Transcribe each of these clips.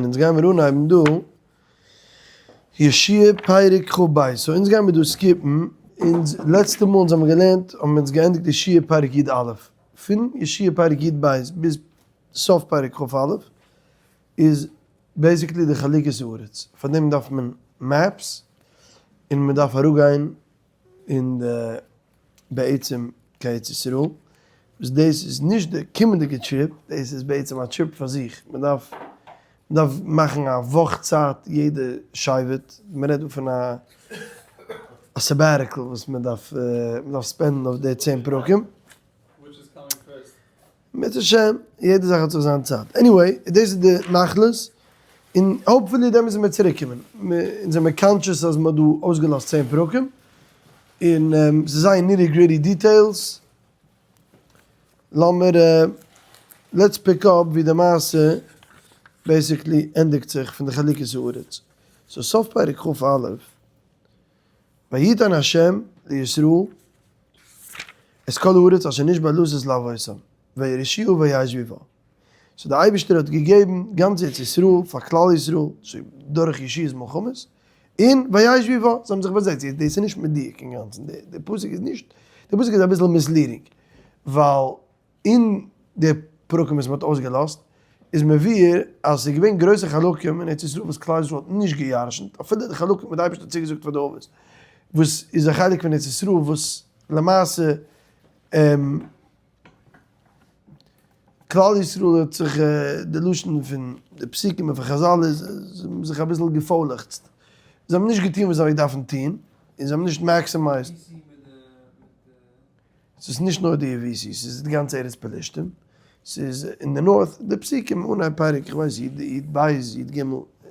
אונז גיימיר אנהייבן דא יהושע פרק כ"ב, so אונז גיימיר דא skip ן, אונז לעצטע מאל אונז האבן געלערנט האבן אונז געענדיגט יהושע פרק י"א, פון יהושע פרק י"ב ביז סוף פרק כ"א איז basically די חלוקת הארץ, פאר דעם דארף מען maps און מען דארף אראפגיין אין די בעצם קיין ארץ ישראל, וואס דאס איז נישט די קומענדיגע trip, דאס איז בעצם א trip פאר זיך, מען דארף מען דארף מאכן א וואך צייט יעדע שבט, מען רעדט דא פון א א sabbatical וואס מען דארף מען דארף spend ן אויף די צען פרקים. אם ירצה השם, יעדע זאך האט זיך זיין צייט. Anyway, דאס איז די נחלות, און hopefully דעמאלטס וועט מען צוריק קומען. אונז זעמיר conscious אז מ'האט דא אויסגעלאזט צען פרקים, און ס'איז זייער nitty gritty details. לאמיר, let's pick up ווי די מעשה basically ענדיגט זיך פון די חלוקת הארץ. So סוף פרק כ"א, ויתן ה' לישראל את כל הארץ אשר נשבע לתת לאבותם, וירשוה וישבו בה. So דער אייבערשטער האט געגעבן גאנץ ארץ ישראל פאר כלל ישראל דורך יהושע'ס מלחמות, און וישבו בה, זיי האבן זיך באזעצט. יעצט דאס איז נישט מדויק אינגאנצן, די פסוק איז נישט, די פסוק איז אביסל misleading, ווייל אין די פרקים וואס מען האט אויסגעלאזט איז מבואר אז עס איז געווען גרויסע חלקים אין ארץ ישראל וואס כלל ישראל האט נישט גע'ירש'נט, אפילו די חלקים וואס די אייבערשטער האט צוגעזאגט פאר די אבות, וואס איז א חלק פון ארץ ישראל וואס למעשה כלל ישראל האט זיך, די לשון פון די פסוקים און פון חז"ל איז, זיי האבן זיך אביסל געפוילעכצט, זיי האבן נישט געטון וואס זיי דארפן טון, און זיי האבן נישט maximized. ס'איז נישט נאר די יבוסי, ס'איז די גאנצע ארץ פלשתים, ס'איז אין די north, די פסוקים אנהייב פרק, איך ווייס י י ב' י ג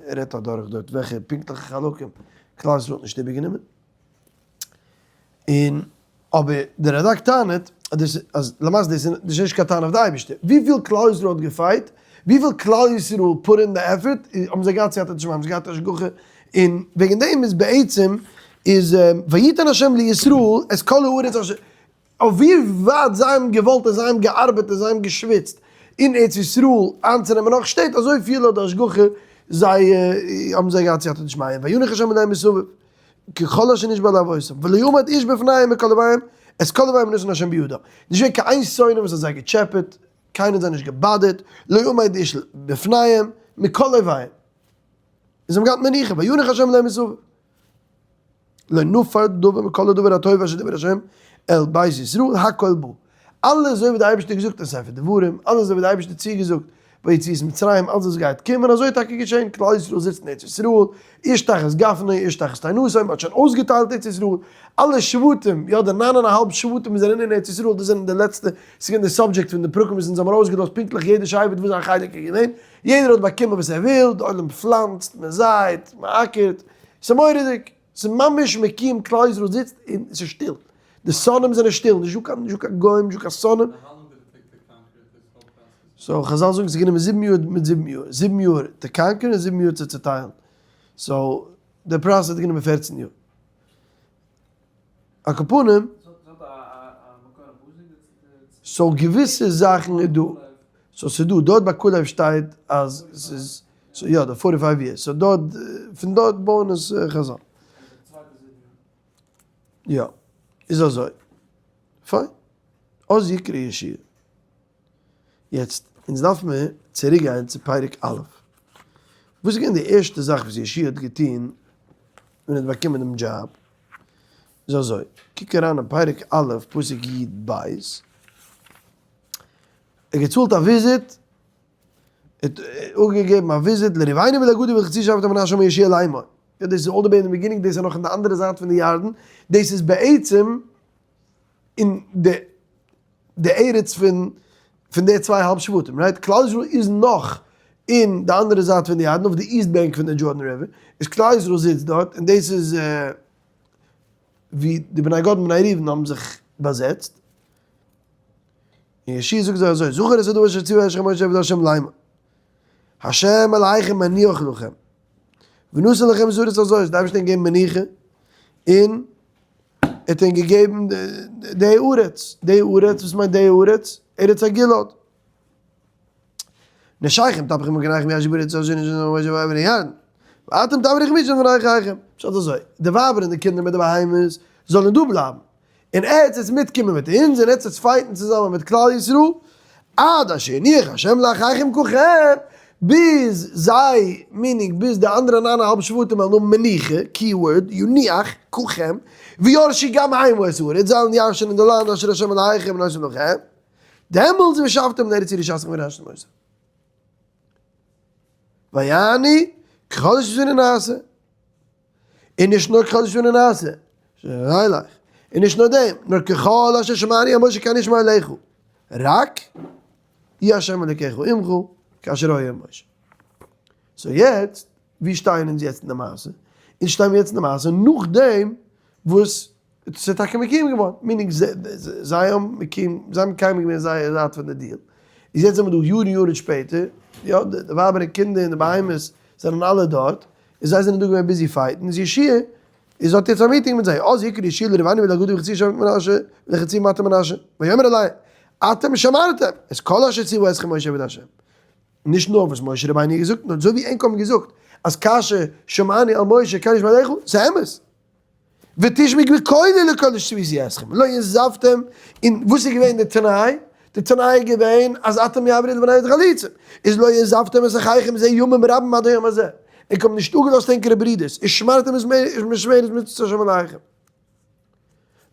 רעדט אדורך דארט וועלכע פונקטליכע חלקים כלל ישראל האט נישט איבערגענומען, און אבער די רד"ק טענה'ט אז דאס אז למעשה דאס איז נישט קיין טענה אויף די אייבערשטער, וויפיל כלל ישראל האט גע fight, וויפיל כלל ישראל put in די effort, האבן זיי געהאט סייעתא דשמיא, האבן זיי געהאט השגחה, און וועגן דעם איז בעצם איז ויתן ה' לישראל את כל הארץ אשר, אויף ווי ווייט זיי האבן געוואלט און זיי האבן געארבעט און זיי האבן געשוויצט אין ארץ ישראל איינצונעמען נאך שטעט, אזוי פיל האט די השגחה זיי האבן זיי געהאט סייעתא דשמיא, וינח ה' עליהם מסביב ככל אשר נשבע לאבותם, ולא עמד איש בפניהם מכל אויביהם, את כל אויביהם נתן ה' בידם, נישט געווען קיין איין שונא וואס האט זיי געטשעפעט, קיינער האט זיי נישט גע bother ט, לא עמד איש בפניהם מכל אויביהם. און זיי האבן געהאט מנוחה, וינח השם עליהם מסביב. לא נפל דבר מכל הדבר הטוב אשר דיבר השם אל בית ישראל הכל בא. אלעס אזוי ווי דער אייבערשטער האט געזאגט אין ספר דברים, אלעס אזוי ווי דער אייבערשטער האט צוגעזאגט ביי יציאת מצרים, אלעס וואס גייט קומען, אזוי איז טאקע געשען, כלל ישראל זיצט אין ארץ ישראל, איש תחת גפנו איש תחת תאנתו, מען האט שוין אויסגעטיילט ארץ ישראל, אלע שבטים, יא די ניין און א האלב שבטים וואס זענען אין ארץ ישראל, דאס זענען די לעצטע, ס'איז געווען די subject פון די פרקים וואס אונז האבן ארויסגעלאזט פונקטליך יעדע שבט וואס זיין חלק איז געווען, יעדער האט באקומען וואס ער וויל, די עולם פלאנצט, מען זייט, מען אקערט, ס'איז מורא'דיג, ס'איז ממש מקים כלל ישראל זיצט און ס'איז שטיל, די שונאים זענען שטיל, נישטא קיין נישטא קיין גוים, נישטא קיין שונאים. So חז"ל זאגן ס'איז גענומען זיבן יאר מיט זיבן יאר, זיבן יאר צו conquer ן און זיבן יאר צו צוטיילן, so די process האט גענומען פערצן יאר. על כל פנים. So געוויסע זאכן איז דא, so ס'איז דא, דארט ביי כלב שטייט אז ס'איז, so יא די forty five years, so דארט, פון דארט בויען עס חז"ל. יא, איז אזוי. פיין. אז יקרא יהושע. יעצט, אונז דארף מיר צוריק גיין צו פרק א'. וואס איז געווען די ערשטע זאך וואס יהושע האט געטון ווען ער האט באקומען דעם דזשאב? איז אזוי, קוק אריין אין פרק א' פסוק י"ב, ער האט געצאלט א וויזיט, ער האט אפגעגעבן א וויזיט לראובני ולגדי ולחצי שבט מנשה אמר יהושע לאמור, יא דאס איז all the way אין די beginning, דאס איז נאך אין די אנדערע זייט פון די ירדן, דאס איז בעצם אין די די ארץ פון פון די צוויי האלב שבטים, right? כלל ישראל איז נאך אין די אנדערע זייט פון די ירדן, אויף די east bank פון די Jordan River, איז כלל ישראל זיצט דארט, און דאס איז ווי די בני גד און בני ראובן האבן זיך באזעצט. און יהושע זאגט זיי אזוי, זכור את הדבר אשר ציוה אתכם משה עבד ה' לאמור, ה' אלהיכם מניח לכם, ונתן לכם את הארץ הזאת, די אייבערשטער האט געגעבן מנוחה, און ער האט אים געגעבן די ארץ, די ארץ, וואס מיינט די ארץ? ארץ הגלעד. נשיכם טפכם וגניכם ישבו בארץ אשר נתן משה בעבר הירדן, ואתם תעברו חמישים בני אחיכם. פשט אזוי, די ווייבער און די קינדער מיט די בהמות זאלן דא בלייבן, און עטץ עטס מיטקומען מיט אונז, און עטץ עטס fight ן צוזאמען מיט כלל ישראל, עד אשר יניח ה' לאחיכם ככם, ביז זיי, meaning ביז די אנדערע ניין אהאלב שבטים וועלן האבן מנוחה, keyword, יניח, ככם, וירשו גם המה את הארץ, זיי וועלן ירש'ענען די לאנד אשר ה' אלהיכם נותן לכם, דעמאלטס ושבתם לארץ ירושתכם וירשתם אותה. ויענו, ככל אשר ציוונו נעשה. און נישט נאר ככל אשר ציוונו נעשה, נלך, און נישט נאר דעם, נאר ככל אשר שמענו אל משה כן נשמע אליך, רק יהיה השם אלוקיך עמך כאשר היה עם משה. so יעצט, ווי שטייען אונז יעצט אין די מעשה? אונז שטייען יעצט אין די מעשה נאכדעם וואס ס'איז טאקע מקוים געווארן, meaning זיי האבן מקוים, זיי האבן מקיים געווען זייער זייט פון די deal. איז יעצט זענען מיר דא יארן יארן שפעטער, יא, די ווייבער און קינדער און די בהמות זענען אלע דארט, און זיי זענען דא געווען busy fight ן, איז יהושע איז האט יעצט א meeting מיט זיי, אז יקרא יהושע לראובני ולגדי ולחצי שבט מנשה ולחצי מטה מנשה, ויאמר אליהם, אתם שמרתם את כל אשר ציוה אתכם משה עבד השם. נישט נאר וואס משה רבינו האט געזאגט, נאר אזוי ווי ענק האבן געזאגט, אז כאשר שמענו אל משה כן נשמע אליך, ס'איז אמת. ותשמעו בקולי לכל אשר ציוויתי אתכם, לא עזבתם, און וואס איז געווען די תנאי? די תנאי איז געווען אז אתם יעברו לבני החלוצים, איז לא עזבתם את אחיכם זה ימים רבים עד היום הזה, ענק האבן נישט אפגעלאזט ענקערע ברידערס, ושמרתם את משמרת מצוות השם אלהיכם.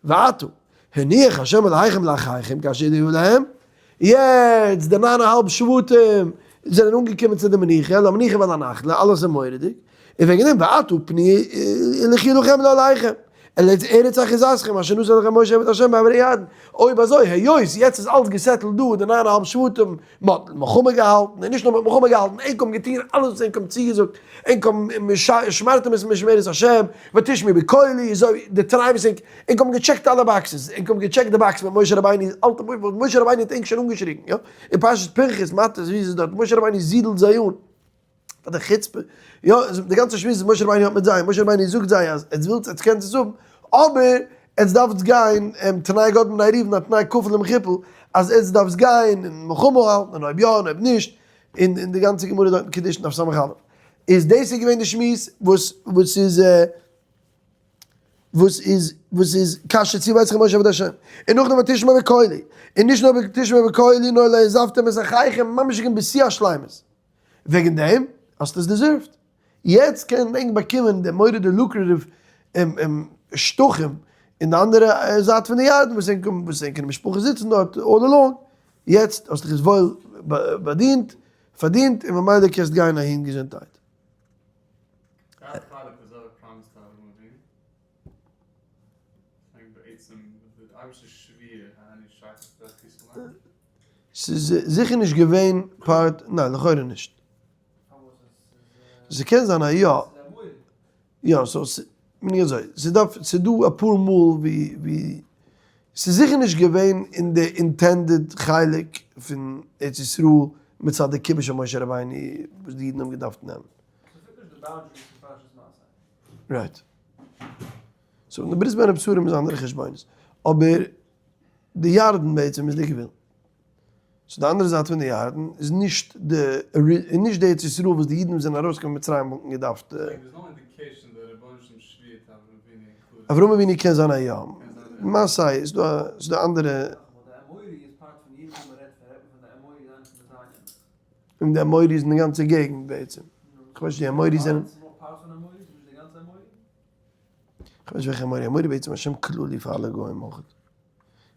ועתה, הניח השם אלהיכם לאחיכם כאשר הודיע להם, יעצט די ניין אהאלב שבטים זענען אנגעקומען צו די מנוחה, אל המנוחה ואל הנחלה, אלעס איז מורא'דיג, און וועגן דעם ועתה פנו ולכו לכם לאהליכם, אל ארץ אחוזתכם אשר נתן לכם משה עבד ה' בעבר הירדן, אויב אזוי היות יעצט איז אלעס גע settle ט דא, די ניין אהאלב שבטים, מען האט מלחמה געהאלטן, און נישט נאר מען האט מלחמה געהאלטן, ענק האבן געטון אלעס וואס ענק האבן צוגעזאגט, ענק האבן שמרתם את משמרת השם, ותשמעו בקולי, אזוי די תנאי וואס ענק, ענק האבן געטשעקט אלע boxes, ענק האבן געטשעקט די box מיט משה רבינו, אלטע בוך וואס משה רבינו האט ענק שוין אנגעשריגן, יא, אין פרשת פנחס, מטות, ווי איז עס דארט, משה רבינו זידלט זיי אן, פאר די חוצפה, יא, די גאנצע שמועס וואס משה רבינו האט מיט זיי, משה רבינו זאגט זיי אז עטס ווילטס עטס קענטס עס האבן, אבער עטס דארפטס גיין, תנאי גד בני ראובן א תנאי כפול ומכופל, אז עטס דארפטס גיין און מלחמה האלטן, און אויב יא און אויב נישט, און די גאנצע גמרא דארט אין קידושין דף ס"א. איז דאס איז געווען די שמועס וואס וואס איז וואס איז וואס איז כאשר ציוה אתכם משה עבד השם, און נאכדעם ותשמע בקולי, און נישט נאר ותשמע בקולי נאר לא עזבתם את אחיכם ממש געווען בשיא השלימות, וועגן דעם האסטו עס deserved, יעצט קען ענק באקומען די מורא'דיגע lucrative שטחים אין די אנדערע זייט פון די ירדן וואס ענק וואס ענקערע משפחות זיצן דארט all along, יעצט האסט דיך עס וואויל באדינט, פארדינט און ממילא קענסט גיין אהין געזונטהייט. ס'איז זיכער נישט געווען part, ניין לכאורה נישט. ס'קען זיין אז יא. יא so בין איך אזוי, ס'דארף ס'דא אפאר מאל ווי ווי ס'איז זיכער נישט געווען אין די intended חלק פון ארץ ישראל מצד די כיבוש פון משה רבינו וואס די אידן האבן געדארפט נעמען. right. so די ברית בין הבתרים איז אנדערע חשבונות. אבער די ירדן בעצם איז די גבול. so די אנדערע זייט פון די ירדן איז נישט די איז נישט די ארץ ישראל וואס די אידן וואס זענען ארויסגעקומען מצרים וואלטן געדארפט. אברהם אבינו קען זיין א יא. מסי איז דא איז דא אנדערע. און די אמורי איז אין די גאנצע געגנט בעצם. כ'ווייס נישט די אמורי זענען. כ'ווייס נישט וועלכע אמורי, אמורי בעצם א שם כללי פאר אלע גוים אויך.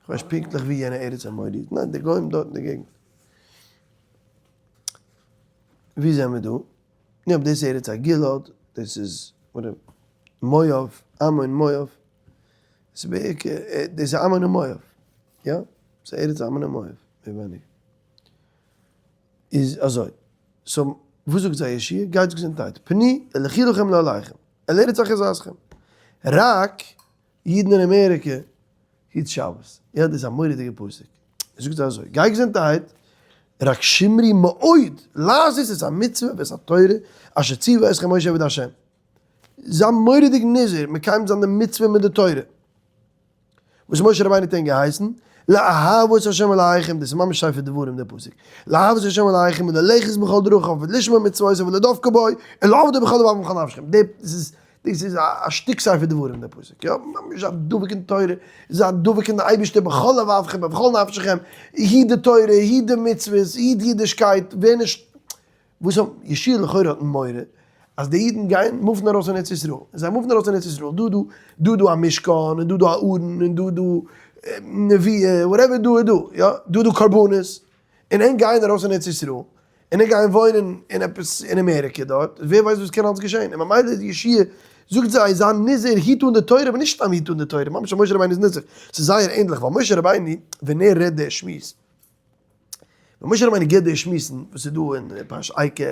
כ'ווייס נישט פונקטליך ווי יענע ארץ אמורי איז, ניין די גוים דארט אין די געגנט. ווי זענען מיר דא? נו אבער דאס איז ארץ הגלעד, דאס איז מואב, עמון מואב, עס איז בעיקר, דאס איז עמון און מואב, יא? ס'איז ארץ עמון און מואב, מער ווייניגער. איז אזוי, so וואס זאגט זיי יהושע? גייטס געזונטהייט, פנו ולכו לכם לאהליכם, אל ארץ אחוזתכם, רק אידן אין אמעריקע היט שבת. יא דאס איז א מורא'דיגע פסוק. ער זאגט זיי אזוי, גיי געזונטערהייט, רק שמרו מאוד לעשות את המצוה ואת התורה אשר ציוה אתכם משה עבד השם. זיי מורא'דיג נזהר מקיים זיין די מצוה מיט די תורה וואס משה רבינו האט ענק געהייסן, לאהבה את ה' אלהיכם, דאס איז ממש ספר דברים דער פסוק, לאהבה את ה' אלהיכם וללכת בכל דרכיו ולשמור מצוותיו ולדבקה בו ולעבדו בכל לבבכם ובכל נפשכם, דאס איז א שטיק ספר דברים דער פסוק, יא, ממש א דבוק אין תורה, איז א דבוק אין די אייבערשטער בכל לבבכם ובכל נפשכם, היט די תורה, היט די מצוות, היט אידישקייט, ווער נישט וואס האט יהושע לכאורה האט מורא אז די אידן גייען מופן ארויס אין ארץ ישראל, און זיי מופן ארויס אין ארץ ישראל, דא דא דא דא א משכן, און דא דא א ארון, און דא דא נביאה, whatever דא איז דא, יא, דא דא קרבנות, און ענק גייען ארויס אין ארץ ישראל, און ענק גייען וואוינען אין עפעס אין אמעריקע דארט, ווער ווייסט וואס קען אלץ געשען, און ממילא איז יהושע זאגט זיי זיי נזהר היט אן די תורה, אבער נישט סתם היט אן די תורה, ממש משה רבינו איז נזהר, ס'איז זייער ענדליך, ווייל משה רבינו ווען ער רעדט די שמועס, ווען משה רבינו גיבט די שמועסן וואס איז דא אין פרשת עקב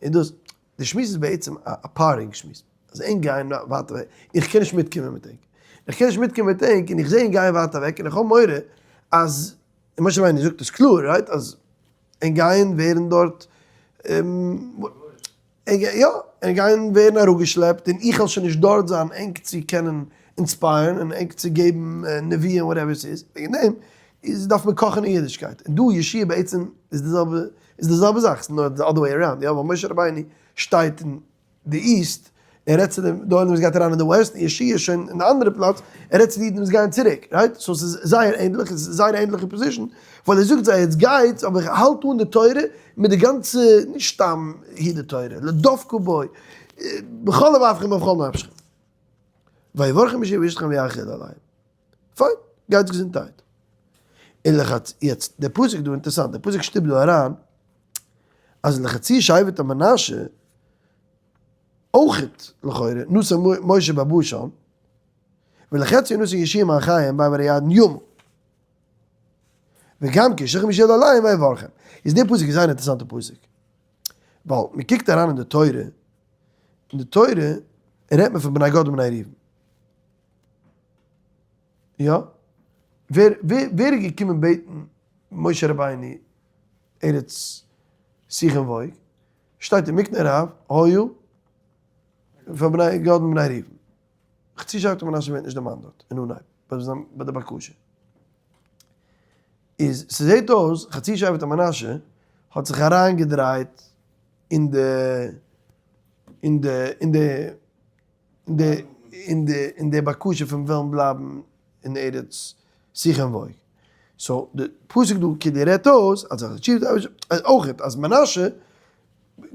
און דאס, די שמועס איז בעצם א parting שמועס, אז ענק גייען ווייטער אוועק, איך קען נישט מיטקומען מיט ענק, איך קען נישט מיטקומען מיט ענק און איך זע ענק גייען ווייטער אוועק און איך האב מורא אז, און משה רבינו זאגט עס קלאר, right, אז ענק גייען ווערן דארט, יא, ענק גייען ווערן אראפגעשלעפט און איך וועל שוין נישט דארט זיין ענק צו קענען inspire ן און ענק צו געבן נביאים whatever ס'איז, וועגן דעם איז דארף מען קאכן אין אידישקייט, און דא יהושע בעצם איז די זעלבע איז די זעלבע זאך, ס'איז נאר די other way around, יא, ווייל משה רבינו שטייט אין די east, ער רעדט צו די עולם וואס גייט אריין אין די west, און יהושע איז שוין אין די אנדערע פלאץ, ער רעדט צו די אידן וואס גייען צוריק, right? so ס'איז זייער ענדליך, עס איז זייער ענדליכע position, ווייל ער זאגט זיי יעצט גייטס, אבער האלט אן די תורה מיט די גאנצע, נישט סתם היט די תורה, לדבקה בו, בכל לבבכם ובכל נפשכם. ויברכם יהושע וישלחם ויחל עליהם. פיין, גייטס געזונטהייט. און לחצ, יעצט, דער פסוק דא אינטערעסאנט, דער פסוק שטופט דא אריין, אז לחצי שבט המנשה, אויכעט לכאורה, נשא משה בבשן, ולחצי נשא יהושע מאחיהם בעבר הירדן ימה. וגם כי שכם ישאל עליהם ויברכם. איז דער פסוק איז זייער אינטערעסאנטע פסוק. ווייל מען קוקט אריין אין די תורה, אין די תורה רעדט מען פון בני גד ובני ראובן. יא? ווער ווער איז געקומען בעטן משה רבינו ארץ סיחון ועוג? שטייט אין מקנה רב היו פאר בני גד און בני ראובן. חצי שבט מנשה ווערט נישט דערמאנט דארט אין אנהייב ביי די בקשה. איז ס'זעהט אויס חצי שבט מנשה האט זיך אריינגעדרייט אין די אין די אין די אין די אין די אין די בקשה פון וועלן בלייבן אין ארץ סיחון ועוג. so די פסוק דא כאילו רעדט אויס אז אויכעט אז מנשה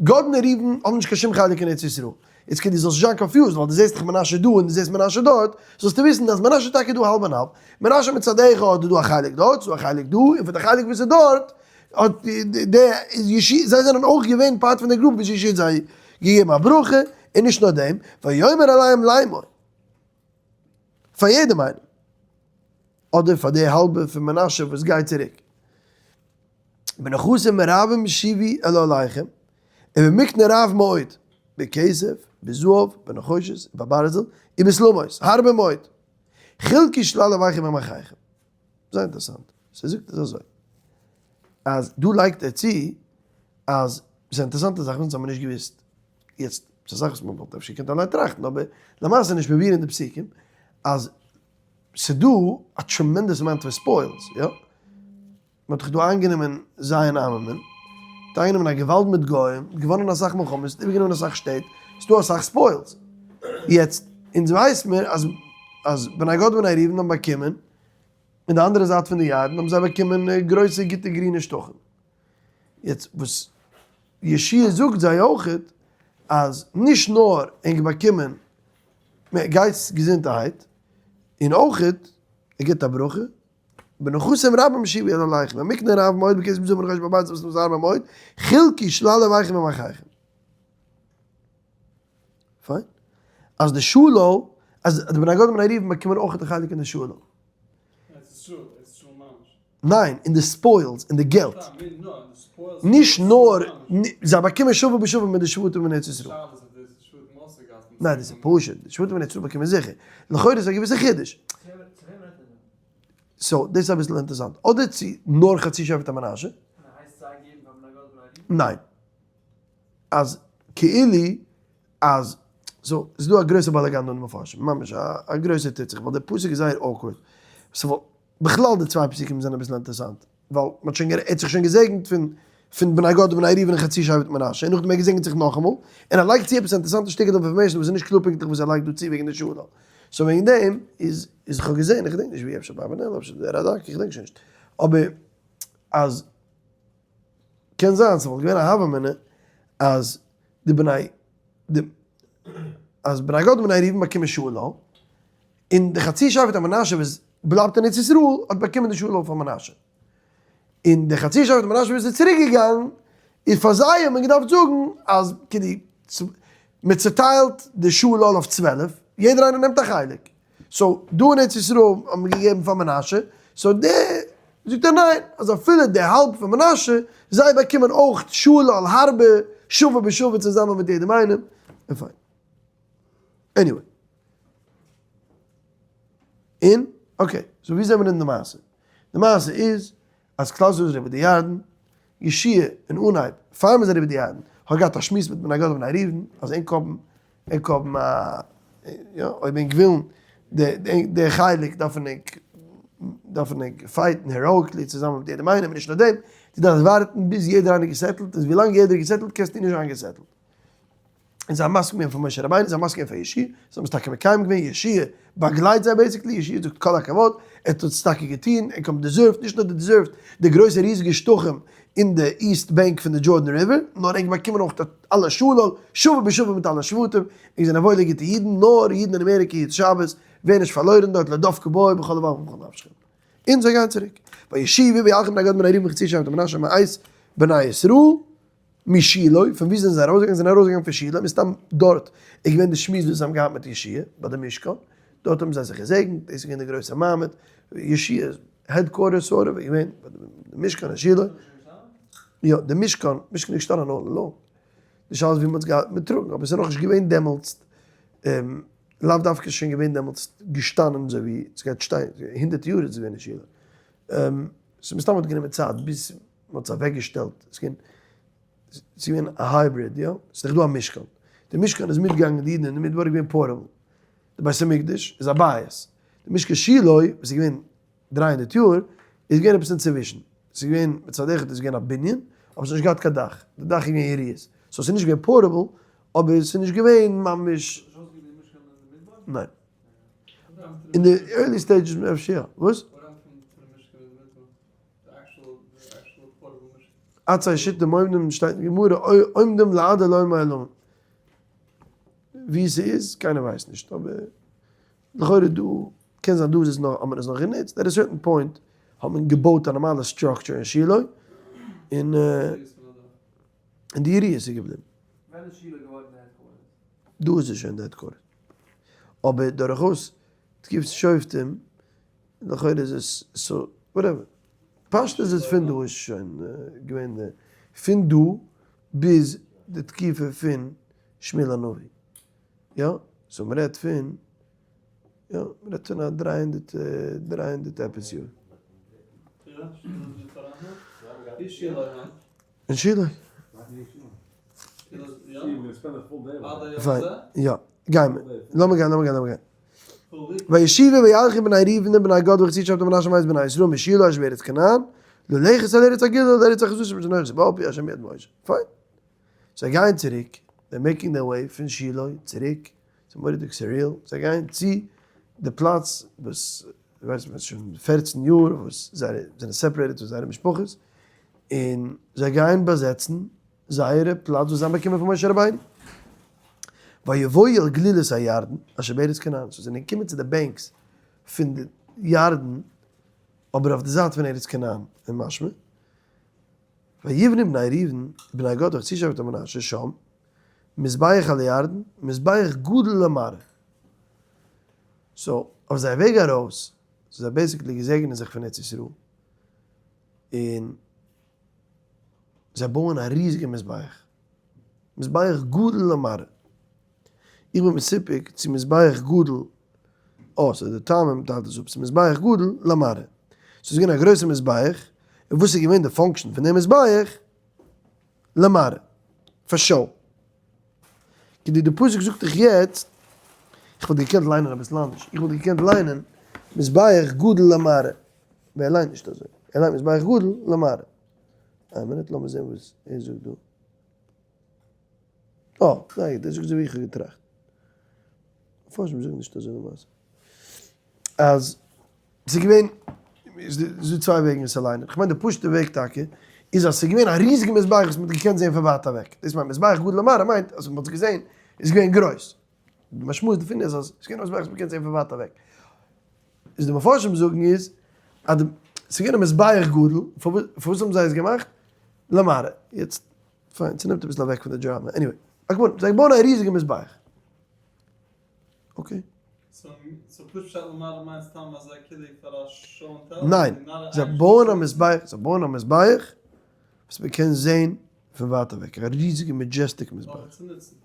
גד און ראובן האבן נישט קיין שום חלק אין ארץ ישראל. איז כדי זאלסט נישט זיין confused ווייל דו זעסט דאך מנשה דא און דו זעסט מנשה דארט, זאלסטו וויסן אז מנשה איז טאקע דא האלב און האלב. מנשה מצד אחד איז דא א חלק דארט, ס'איז דא א חלק דא, און פון די חלק וואס איז דארט האט די יהושע, זיי זענען אויך געווען part פון די group וואס יהושע האט זיי געגעבן א ברכה, און נישט נאר דעם, ויאמר אליהם לאמור, פאר יעדעם איינעם, אדער פאר די האלבע פון מנשה וואס גייט צוריק. בנכסים רבים שובו אל אהליכם, ובמקנה רב מאוד, בכסף, בזהב, בנחושת, ובברזל, ובשלמות, הרבה מאוד. חלקו שלל אויביכם עם אחיכם. זייער אינטערעסאנט. ס'זאגט עס אזוי. אז דא לייגט ער צו אז ס'איז א אינטערעסאנטע זאך וואס אונז האבן נישט געוואוסט. יעצט, ס'איז א זאך וואס מ'וואלט אפשר געקענט אליין טראכטן, אבער למעשה נישט מבואר אין די פסוקים, אז ס'דא א tremendous amount of spoils, יא? מען האט דאך דא איינגענומען ז' עממין, מען האט איינגענומען א געוואלד מיט גוים, געוואנען אסאך מלחמות, איבערגענומען אסאך שטעט, ס'איז דא אסאך spoils. יעצט, אונז ווייס מיר אז אז בני גד ובני ראובן האבן באקומען, אין די אנדערע זייט פון די ירדן האבן זיי באקומען גרויסע גוטע גרינע שטחים. יעצט וואס יהושע זאגט זיי אויכעט, אז נישט נאר ענק באקומען, גייטס געזונטערהייט, און אויכעט ער גיבט א ברכה, בנכסים רבים שובו אל אהליכם, ובמקנה רב מאוד בכסף ובזהב ובנחושת ובברזל ובשלמות הרבה מאוד, חלקו שלל אויביכם עם אחיכם. פיין. אז די שלל, אז די בני גד ובני ראובן באקומען אויך די חלק אין די שלל. ניין, אין די spoils, אין די געלט. נישט נאר, זיי באקומען שווה בשווה מיט די שבטים אין ארץ ישראל. ניין, דאס איז פשוט, די שבטים אין ארץ ישראל באקומען זיכער. לכאורה איז א געוויסע חידוש. so, דאס איז אביסל אינטערעסאנט. אדער צו נאר חצי שבט המנשה. ניין. אז כאילו אז, so, ס'איז דא א גרויסע באלאגאן דא אין די מפרשים. ממש א גרויסע טוט זיך, ווייל דער פסוק איז זייער awkward. ס'וואלט. בכלל די צוויי פסוקים זענען אביסל אינטערעסאנט, ווייל מ'האט שוין ער האט זיך שוין געזעגנט פון פון בני גד ובני ראובן און חצי שבט מנשה, און נאכדעם ער געזעגנט זיך נאכאמאל, און ער לייגט צו עפעס א אינטערעסאנטע שטיקל information וואס איז נישט קלאר פונקטליך וואס ער לייגט דא צו וועגן די שלל. so וועגן דעם איז איז כ'האב געזען, איך געדענק נישט ווי, אפשר ביי אברבנאל, אפשר די רדק, איך געדענק שוין נישט, אבער אז קען זיין ס'וואלט געווען א הוה אמינא אז די בני די אז בני גד ובני ראובן באקומען שלל, און די חצי שבט המנשה וואס בלייבט אין ארץ ישראל האט באקומען די שלל פון מנשה. און די חצי שבט מנשה וואס איז צוריק געגאנגען, איז פאר זיי האט מען געדארפט זאגן אז כדי מען צוטיילט די שלל אויף 12, יעדער איינער נעמט א חלק. so דא אין ארץ ישראל האט מען געגעבן פאר מנשה, so די זאגט ער ניין, אז אפילו די האלב פון מנשה, זיי באקומען אויך שלל הרבה שווה בשווה צוזאמען מיט יעדעם איינעם, און פיין. anyway. און, okay, so ווי זעמיר אין די מעשה? די מעשה איז אז כלל ישראל איז אריבער די ירדן, יהושע אין אנהייב פאר מ'איז אריבער די ירדן האט געהאט א שמועס מיט בני גד ובני ראובן אז ענק האבן ענק האבן א יא אויב ענק ווילן די די חלק דארפן ענק דארפן ענק fight ן heroically צוזאמען מיט יעדעם איינעם און נישט נאר דעם דו דארפסט ווארטן ביז יעדער איינער גע settle ט איז ווילאנג יעדער איז גע settle ט קענסטו נישט זיין גע settle ט. און זיי האבן מסכים געווען פאר משה רבינו, זיי האבן מסכים געווען פאר יהושע, זיי האבן עס טאקע מקיים געווען, יהושע באגלייט זיי basically, יהושע זאגט כל הכבוד, ער האט עס טאקע געטון, ער האט deserved, נישט נאר deserved די גרויסע ריזיגע שטחים אין די east bank פון די Jordan River, נאר ער האט באקומען אויך אלע שלל, שווה בשווה מיט אלע שבטים, און זענען וואוילע גוטע אידן, נאר אידן אין אמעריקע היט שבת, ווער נישט פארלוירן דארט, לדבקה בו בכל לבבכם ובכל נפשכם. און זיי גייען צוריק. וישובו וילכו בני גד ובני ראובן וחצי שבט מנשה מאת בני ישראל. משילה, פון וואו זענען זיי ארויסגעגאנגען? זיי זענען ארויסגעגאנגען פון שילה, מסתם דארט איז געווען די שמועס וואס זיי האבן געהאט מיט יהושע ביי די משכן, דארט האבן זיי זיך געזעגנט, דאס איז געווען די גרויסע מעמד, יהושע'ס headquarters sort of איז געווען ביי די משכן אין שילה, יא, די משכן, משכן איז געשטאנען all along, די שאלה איז ווי מען האט עס געהאט מיטטראגן, אבער עס איז נאכנישט געווען דעמאלטס, לאו דווקא איז שוין געווען דעמאלטס געשטאנען אזוי ווי עס גייט שטיין, הונדערט יאר איז עס געווען אין שילה, ס'איז מסתם האט גענומען צייט ביז מען האט עס אוועק געשטעלט, עס איז געווען א hybrid, יא, עס איז דאך דא א משכן, די משכן איז מיטגעגאנגען די אידן אין די מדבר איז געווען portable, די בית המקדש איז א בית, די משכן שילה וואס איז געווען 300 יאר איז געווען עפעס אינצווישן, עס איז געווען מצד אחד איז געווען א בנין, אבער עס האט נישט געהאט קיין דאך, די דאך איז געווען יריעות, so עס איז נישט געווען portable, אבער עס איז נישט געווען ממש. ניין. אין די early stages אפשר יא. וואס? עצי שיטים עומדים שטייט אין גמרא עומדים לעד עולמי עולמים. ווי ס'איז קיינער ווייסט נישט אבער לכאורה דא קען זיין דא איז עס נאך האט מען עס נאך גענוצט at a certain point האט מען געבויט א נארמאלע structure אין שילה און און די יריעות איז געבליבן. ווען איז שילה געווארן די headquarters? דא איז עס שוין די headquarters אבער דורכאויס תקופת שופטים לכאורה איז עס so whatever. פשט איז עס פון דא איז שוין געווען די פון דא ביז די תקופה פון שמואל הנביא. יא? so מ'רעדט פון יא מ'רעדט פון א 300 300 עפעס יאר. אין שילה. פיין, יא, גיימער. לאמיר גיין, לאמיר גיין, לאמיר גיין. וישובו וילכו בני ראובן ובני גד וחצי שבט מנשה מאת בני ישראל משילה אשר בארץ כנען, ללכת אל ארץ הגלעד אל ארץ אחוזתם אשר אנכי בה על פי השם ביד משה. פיין. זיי גייען צוריק, they're making their way פון שילה צוריק, ס'איז מורא'דיג surreal, זיי גייען צו די פלאץ וואס ווייסט מען שוין 14 יאר וואס זיי זענען separated פון זייערע משפחות, און זיי גייען באזעצן זייערע פלאץ וואס זיי האבן באקומען פון משה רבינו. ויבואו אל גלילות הירדן אשר בארץ כנען, זיי זענען געקומען צו די banks פון די ירדן, אבער אויף די זייט פון ארץ כנען, און משמע, ויבנו בני ראובן ובני גד וחצי שבט מנשה שם, מזבח על הירדן, מזבח גדול למראה. so, אויף זייער וועג ארויס, so זיי basically געזעגענען זיך פון ארץ ישראל, און זיי בויען א ריזיגע מזבח, מזבח גדול למראה. איך בין מסופק צו מזבח גדול, אה, ס'איז די טעמים טיילט עס אפ, ס'איז מזבח גדול למראה. ס'איז געווען א גרויסע מזבח, און וואס איז געווען די function פון די מזבח? למראה, פאר show. כדי די פסוק זאגט דיך יעצט, איך וואלט געקענט ליינען אביסל אנדערש, איך וואלט געקענט ליינען מזבח גדול למראה. אבער ער ליינט נישט אזוי, ער ליינט מזבח גדול למראה. איין מינוט לאמיר זען וואס ער זאגט דא. אה, זייער גוט, ער זאגט אזוי ווי איך האב געטראכט. מפרשים זאגן נישט אזוי למעשה. אז ס'איז געווען, ס'איז דא צוויי וועגן עס צו ליינען. כ'מיין די פשוט'ע וועג טאקע, איז אז ס'איז געווען א ריזיגע מזבח וואס מ'האט געקענט זען פון ווייט אוועק. דאס מיינט מזבח גדול למראה מיינט אז מ'האט עס געזען, איז געווען גרויס. די משמעות דערפון איז אז ס'איז געווען א מזבח וואס מ'קען זען פון ווייט אוועק. איז די מפרשים זאגן איז אז די ס'איז געווען א מזבח גדול, פארוואס האבן זיי עס געמאכט? למראה. יעצט, פיין, ס'נעמט אביסל אוועק פון די דראמא. Anyway, על כל פנים, זיי בויען א ריזיגע מזבח. Okay. So פשוט פשט למעלה מיינט סתם אזא כלי פאר א show and tell? ניין, זיי בויען א מזבח, זיי בויען א מזבח וואס מ'קען זען פון ווייט אוועק, א ריזיגע majestic מזבח. אבער צו נוצן.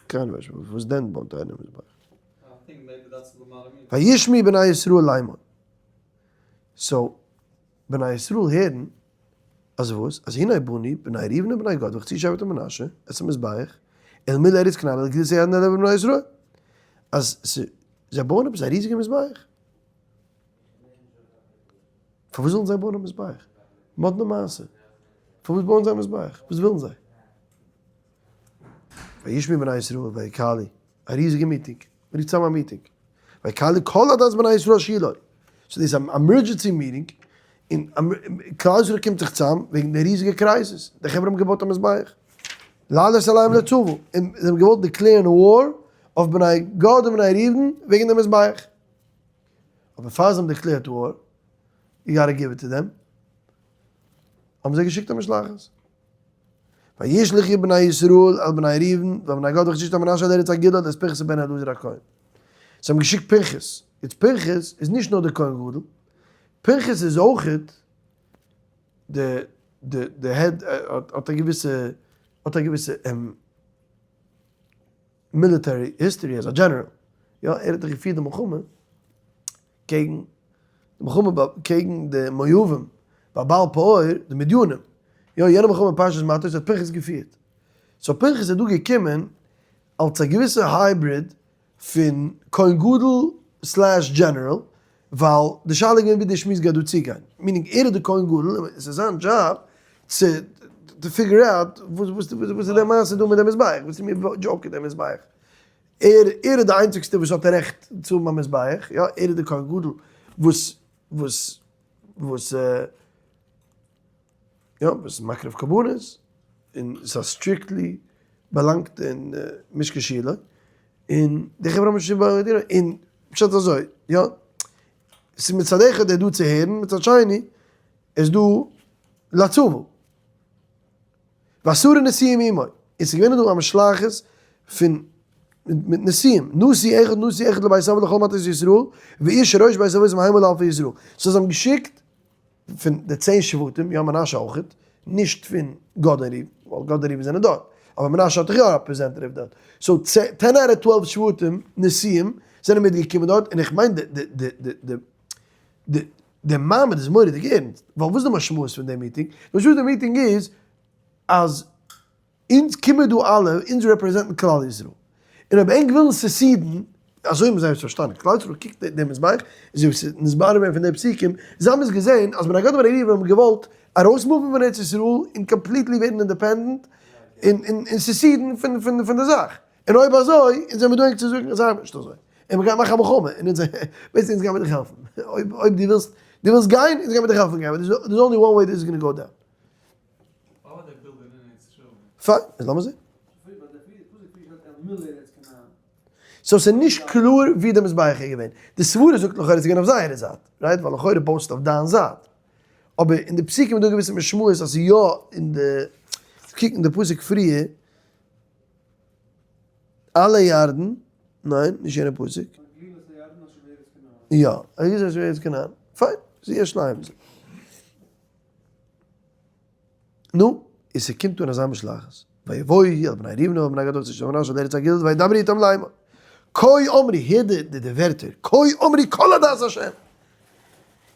קיינער ווייסט נישט וואס דען בויט איינער מזבח. וישמעו בני ישראל לאמר. So בני ישראל הערן אז וואס? אז הנה בנו בני ראובן ובני גד וחצי שבט מנשה את המזבח אל מול ארץ כנען אל גלילות הירדן אל עבר בני ישראל. אז זיי בויען עפעס א ריזיגע מזבח. פארוואס זאלן זיי בויען א מזבח? מאדנע מעשה. פארוואס בויען זיי א מזבח? וואס ווילן זיי? וישמעו בני ישראל ויקהלו, א ריזיגע מיטינג, מען רופט צאם א מיטינג, ויקהלו כל עדת בני ישראל שילה, so דאס איז א emergency meeting, און כלל ישראל קומט זיך צאם וועגן די ריזיגע crisis, די חברה האבן געבויט א מזבח, לעלות עליהם לצבא, און זיי האבן געוואלט declare ן war אויף בני גד און בני ראובן וועגן די מזבח, אבער פאר זיי האבן declare ט war, you gotta give it to them, האבן זיי געשיקט א משלחת. וישלחו בני ישראל אל בני ראובן ואל בני גד וחצי שבט מנשה אל ארץ הגלעד את פנחס בן אלעזר הכהן. זיי האבן געשיקט פנחס. יעצט פנחס איז נישט נאר דער כהן גדול, פנחס איז אויכעט די די די head האט א געוויסע האט א געוויסע military history as a general. יא ער האט דאך געפירט די מלחמה קעגן די מלחמה קעגן די מואבים ביי בעל פעור, די מדינים, יא יענע מלחמה אין פרשת מטות האט פנחס געפירט, so פנחס איז דא געקומען אלס א געוויסע hybrid פון כהן גדול slash general, ווייל די שאלה איז געווען ווי די שמועס גייט דא צוגיין, meaning ער איז די כהן גדול און עס איז זיין דזשאב צו figure out וואס איז די מעשה דא מיט די מזבח, וואס איז מיר joke די מזבח. ער ער איז די איינציגסטע וואס האט רעכט צו האבן א מזבח, יא, ער איז די כהן גדול וואס וואס וואס יא וואס איז מקריב קרבנות, און ס'איז א strictly באלאנגט אין משכן שילה, און די חברה האבן נישט און פשט אזוי, יא, ס'איז מצד אחד ער איז דא צו הערן, מצד שני איז דא לצבא. ועשרה נשיאים עמו, און ס'איז געווען דא א משלחת פון מיט נשיאים, נשיא אחד נשיא אחד לבית אב ולכל מטות ישראל, ואיש ראש בית אבות מהמה לאלפי ישראל. So זיי האבן געשיקט פון די 10 שבטים, יא מנשה אויכעט, נישט פון גד און ראובן, ווייל גד און ראובן זענען דארט, אבער מנשה האט דאך יא א representative דארט. So ten out of 12 שבטים נשיאים זענען מיטגעקומען דארט, און איך מיין די די די די די די די מעמד איז מורא'דיג ערנסט, ווייל וואס איז די משמעות פון די מיטינג? די משמעות פון די מיטינג איז אז אונז קומען דא אלע, אונז represent ן כלל ישראל, און אויב ענק ווילן secede ן, אזוי האבן זיי עס פארשטאנען, כלל ישראל קוקט דעם מזבח, אזוי ווי ס'איז נתברר געווען פון די פסוקים, זיי האבן עס געזען אז בני גד ובני ראובן האבן געוואלט ארויס move ן פון ארץ ישראל און completely ווערן independent און און secede ן פון די זאך. און אויב אזוי, אונז זעמיר דא ענק צו זאגן אז זיי נישט אזוי, און מ'גייט מאכן א מלחמה, און אונז בעצם אונז גיימיר דיך העלפן, אויב אויב דו ווילסט דו ווילסט גיין, אונז גיימיר דיך העלפן גיין, but there's only one way this is gonna go down. פיין, איז לאמיר זען. So ס'איז נישט קלאר ווי די מזבח איז געווען. די סברה זאגט לכאורה ס'איז געווען אויף זייערע זייט, right? ווייל לכאורה בויסטו אויף דיין זייט. אבער אין די פסוקים איז דא געוויסע משמעות אז ס'איז יא אין די, קוק אין די פסוק פריער, על הירדן, ניין, נישט יענע פסוק. יא, על גלילות אשר בארץ כנען. פיין, זי שליים זי. נו, און ס'קומט אן אזא משלחת. ויבואו אל בני ראובן ואל בני גד וחצי שבט מנשה אל ארץ הגלעד וידברו איתם לאמר. כה אמרו, הער די ווערטער, כה אמרו כל עדת השם.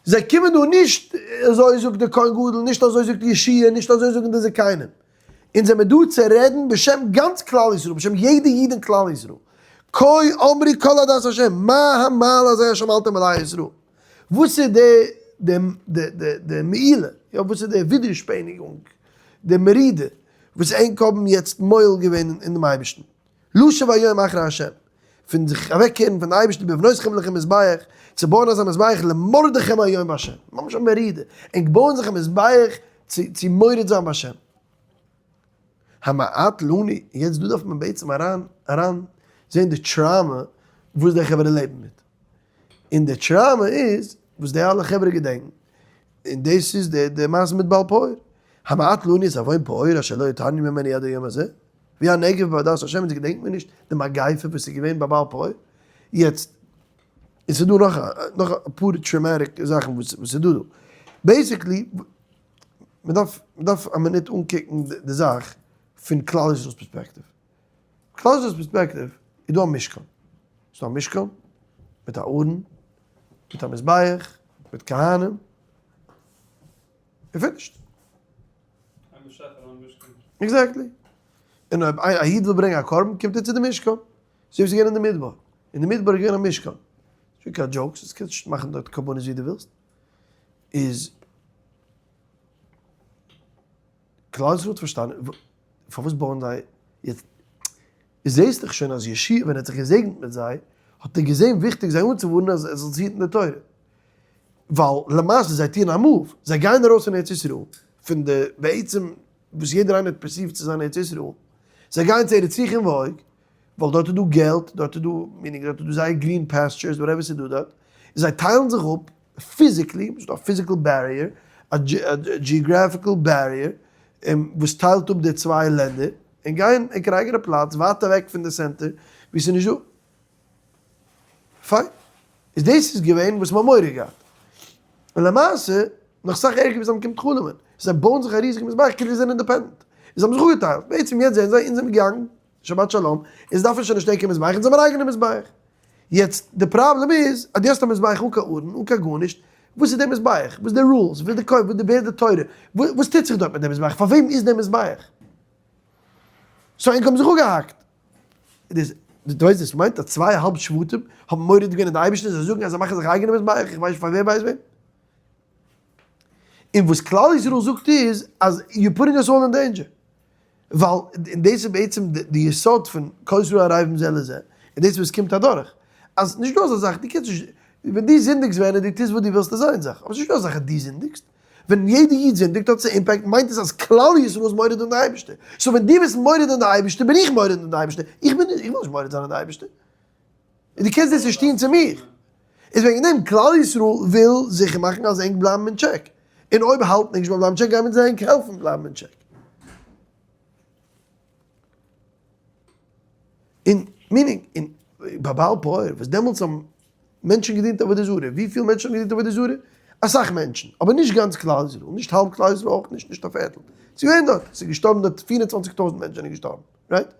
זיי קומען דא נישט אזוי זאגט דער כהן גדול, נישט אזוי זאגט יהושע, נישט אזוי זאגן די זקנים. אונז זעמיר דא צו רעדן בשם גאנץ כלל ישראל, בשם יעדע איד אין כלל ישראל. כה אמרו כל עדת השם, מה המעלה הזה אשר עמלתם עלי ישראל? וואס איז די. די מעילה, יא וואס איז די ווידערשפעניגונג, די מרידה וואס ענק האבן יעצט מועל געווען אין דעם אייבערשטן, לשוב היום אחרי ה', פון זיך אוועקקערן פון די אייבערשטן בבנותכם לכם מזבח, צו בויען אזא מזבח למרדכם היום בה', ממש א מרידה, ענק בויען זיך א מזבח צו מורד זיין בה'. המעט לנו, יעצט דא דארף מען בעצם אריין אריין זעהן די trauma וואס די חברה לעבן מיט, און די trauma איז וואס די אלע חברה געדענקן, און דאס איז די די מעשה מיט בעל פעור, המעט לנו את עוון פעור אשר לא הותרנו ממנו עד היום הזה, ווי הנגף בעדת השם, אונז געדענקט מיר נישט די מגיפה וואס איז געווען ביי בעל פעור, יעצט און ס'איז דא נאך נאך אפאר traumatic זאכן וואס איז דא דא, basically מען דארף מען דארף א מינוט אנקוקן די זאך פון כלל ישראל'ס פערספעקטיוו. כלל ישראל'ס פערספעקטיוו איז דא א משכן. ס'איז דא א משכן מיט א ארון, מיט א מזבח, מיט כהנים, און finished. Exactly. און אויב א איד וויל ברענגען א קרבן קומט ער צו די משכן. אזוי ווי ס'איז געווען אין די מדבר. אין די מדבר איז געווען א משכן. נישט קיין jokes, דו קענסט נישט מאכן דארט קרבנות ווי דו ווילסט. איז כלל ישראל האט פארשטאנען פארוואס בויען זיי יעצט, זעהסט דאך שוין אז יהושע ווען ער האט זיך געזעגנט מיט זיי האט ער געזעהן וויכטיג זיי אנצואווארענען אז ער זאל זיך היטן די תורה, ווייל למעשה זיי טוען א move, זיי גייען ארויס פון ארץ ישראל, פון די בעצם וואס יעדער איינער האט perceived צו זיין ארץ ישראל, זיי גייען צו ארץ סיחון ועוג, ווייל דארט איז דא געלט, דארט איז דא, meaning דארט איז דא זייער green pastures, whatever ס'איז דא דארט, און זיי טיילן זיך אפ physically, ס'איז דא א physical barrier, א geographical barrier, וואס טיילט אפ די צוויי לענדער, און גייען ענקער אייגענע פלאץ ווייט אוועק פון די center וואו ס'איז נישט דא. פיין. איז דאס איז געווען וואס מ'האט מורא געהאט. און למעשה, נאך סאך ערגער ווי זיי האבן קומט חלומ'ען. זיי בויען זיך א ריזיגע מזבח כאילו זיי זענען independent. און זיי האבן זיך אפגעטיילט. בעצם יעצט זענען זיי אונז זענען געגאנגען. שבת שלום, אונז דארפן שוין נישט ענקער מזבח, אונז האבן אן אייגענע מזבח. יעצט, די פראבלעם איז, אז דו האסט א מזבח אן קיין ארון, אן קיין גארנישט, וואס איז די מזבח? וואס איז די rules? וואס איז די כהן? וואס איז די ווער איז די תורה? וואס טוט זיך דארט מיט די מזבח? פאר וועם איז די מזבח? so ענק האבן זיך אפגעהאקט. דאס, דו ווייסט וואס מיינט אז צוויי אהאלב שבטים האבן מורד געווען אין די אייבערשטער, זיי זאגן אז זיי מאכן זיך אייגענע מזבח, איך ווייס נישט פאר ווער ווייסט וועם. און וואס כלל ישראל זאגט איז אז you putting us all in danger. ווייל און דאס איז בעצם די יסוד פון כל ישראל ערבים זה לזה, און דאס איז וואס קומט אדורך, אז נישט דא אזא זאך, דו קענסט נישט, ווען דו זינדיגסט ווען און דו טוסט וואס דו ווילסט איז איין זאך, אבער ס'איז נישט דא אזא זאך אז דו זינדיגסט, ווען יעדע איד זינדיגט האט עס א impact, מיינט עס אז כלל ישראל איז מורד אין די אייבערשטער, so ווען דו ביסט מורד אין די אייבערשטער בין איך מורד אין די אייבערשטער, איך בין נישט, איך וויל נישט מורד זיין אין די אייבערשטער, און דו קענסט דאס נישט טון צו מיר. איז וועגן דעם כלל ישראל וויל זיכער מאכן אז ענק בלייבן אין check. און אויב האלטן ענק נישט ביים בלייבן אין check גייען מיר זיי ענק העלפן בלייבן אין check. און meaning, און ביי בעל פעור וואס דעמאלטס האבן מענטשן געדינט עבודה זרה, וויפיל מענטשן האבן געדינט עבודה זרה? אסאך מענטשן, אבער נישט גאנץ כלל ישראל, נישט האלב כלל ישראל אויך נישט, נישט א פערטל. ס'איז געווען דארט, ס'איז געשטארבן דארט 24,000 מענטשן זענען געשטארבן, right?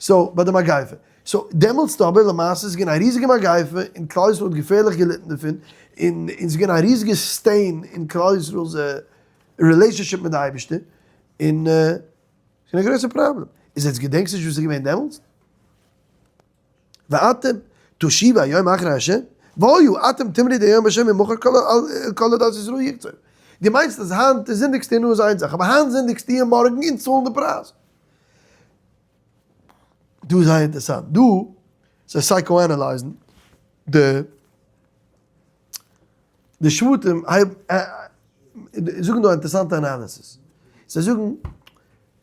So ביי די מגיפה. So דעמאלטס אבער למעשה איז געווען א ריזיגע מגיפה און כלל ישראל האט געפערליך געליטן דערפון, און און ס'איז געווען א ריזיגע stain אין כלל ישראל'ס relationship מיט די אייבערשטער, און ס'איז געווען א גרויסע פראבלעם. איז יעצט געדענקסט נישט וואס איז געווען דעמאלטס? ואתם תשיבו היום אחרי ה'? והיה אתם תמרדו היום בה' ומחר כל עדת ישראל יקצוף. דו מיינסט אז היינט זינדיגסטו און נאר איז איין זאך, אבער היינט זינדיגסטו און מארגן אונז צאלן די פרייז. דא איז זייער אינטערעסאנט, דא זיי psychoanalyze ן די די שבטים זאגן דא א אינטערעסאנטע analysis, זיי זאגן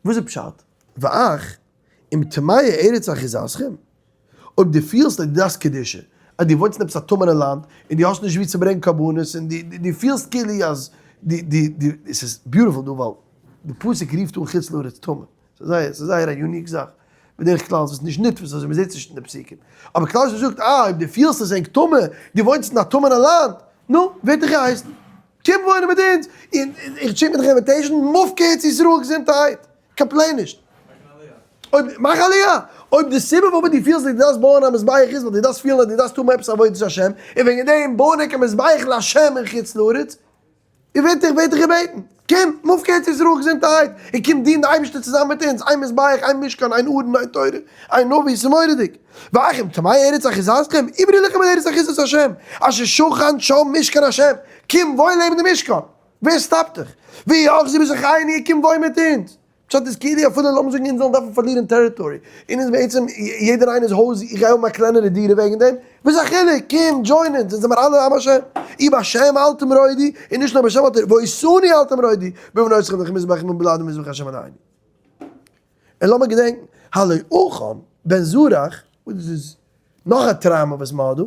וואס איז פשט ואך אם טמאה ארץ אחוזתכם, אויב דו פילסט אז דו דארפסט קדושה, אז דו וואוינסט אין עפעס א טמא'נע לאנד, און דו האסט נישט וואו צו ברענגען קרבנות, און דו פילסט כאילו אז דו דו דו, עס איז beautiful דא ווייל די פסוק רופט אן חוץ לארץ טמא, ס'איז זייער ס'איז זייער א unique זאך, בדרך כלל איז עס נישט נתפס אזוי, מ'זעט עס נישט אין די פסוקים, אבער כלל ישראל זאגט אה אויב דו פילסט עס ענק טמא, דו וואוינסט אין א טמא'נע לאנד, נו, ווער האט דיך געהייסן? קום וואוינען מיט אונז, און איך שיק מיט דיך invitation, move קיין ארץ ישראל געזונטערהייט, complain נישט. אויב, מאך עליה! אויב די סיבה פארוואס דו פילסט אז דו דארפסט בויען א מזבח איז ווייל דו דארפסט פילן אז דו דארפסט האבן עפעס עבודת השם, און וועגן דעם בויען ענק א מזבח להשם אין חוץ לארץ. איר ווערט איך ווערט דיך געבעטן, קום, move קיין ארץ ישראל געזונטערהייט, און קום דין די אייבערשטער צוזאמען מיט אונז, איין מזבח, איין משכן, איין ארון, איין תורה, איין נביא, ס'איז מורא'דיג. ואכם טמאי ארץ אחוזתכם, עברו לכם אל ארץ אחוזת השם, אשר שכן שם משכן השם, קום וואוין לעבן די משכן, ווער סטאפט דיך? ויאחזו בתוכנו, קום וואוין מיט אונז. פשט איז כאילו אפילו לאמיר זאגן אונז זאלן דארפן פארלירן territory, און אונז בעצם יעדער איינער'ס הויז, איך גיי האבן א קלענערע דירה וועגן דעם, וואס איז א חילוק, קום join אונז, אונז זעמער אלע עם השם, ובשם אל תמרודו, און נישט נאר בשם אל תמרודו, ואותנו אל תמרודו, בעוונותיכם לכו מזבח מבלעדי מזבח השם אלהינו. און לאמיר געדענקן, הלא עכן בן זרח, וואס דאס איז נאך א טראומא וואס מען האט דא,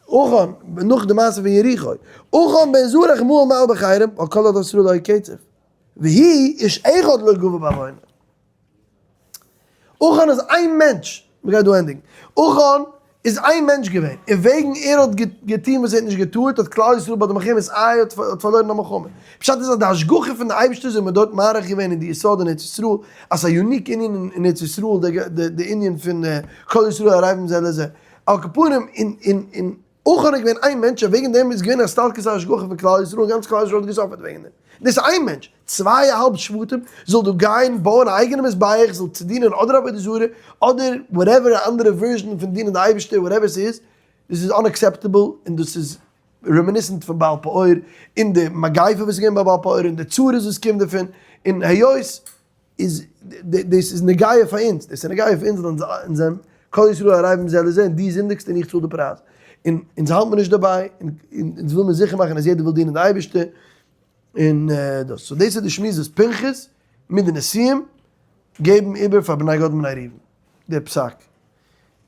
עכן, נאך די מעשה פון יריחו, עכן בן זרח מהול מעל בחרם, ועל כל עדת ישראל לא יקצף. והוא איש אחד לא גבה בעוונו. עכן איז איין מענטש, מ'גייט דא ענדיגן, עכן איז איין מענטש געווען, און וועגן ער האט געטון וואס ער האט נישט געטארט האט כלל ישראל ביי די מלחמת עי האט פארלוירן א מלחמה. פשט איז אז די השגחה פון די אייבערשטער איז מען דארט מאריך געווען אין די יסוד אין ארץ ישראל, אז ס'איז א unique ענין אין ארץ ישראל די ענין פון כל ישראל ערבים זה לזה. על כל פנים אין אין עכן איז געווען איין מענטש און וועגן דעם איז געווען א הסתלקות ההשגחה פון כלל ישראל און גאנץ כלל ישראל האט גע suffer ט וועגן דעם. דאס איז איין מענטש, צוויי א האלב שבטים, זאל דא גיין בויען א אייגענע מזבח, זאל צו דינען אדער עבודה זרה, אדער whatever א אנדערע version פון דינען די אייבערשטער whatever ס'איז, דאס איז unacceptable און דאס איז reminiscent פון בעל פעור און די מגיפה וואס איז געווען ביי בעל פעור און די צרות וואס קומט דערפון, און היות איז דאס איז נוגע פאר אונז, דאס איז נוגע פאר אונז ווייל אונז זענען כל ישראל ערבים זה לזה און דו זינדיגסט און איך צאל די פרייז, און אונז האלט מיר נישט דערביי, און אונז וויל מיר זיכער מאכן אז יעדער וויל דינען די אייבערשטער, און דאס, so דאס איז די שמועס וואס פנחס מיט די נשיאים געבן איבער פאר בני גד ובני ראובן, די פסק,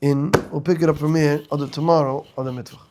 און we'll pick it up from here אדער tomorrow אדער מיטוואך.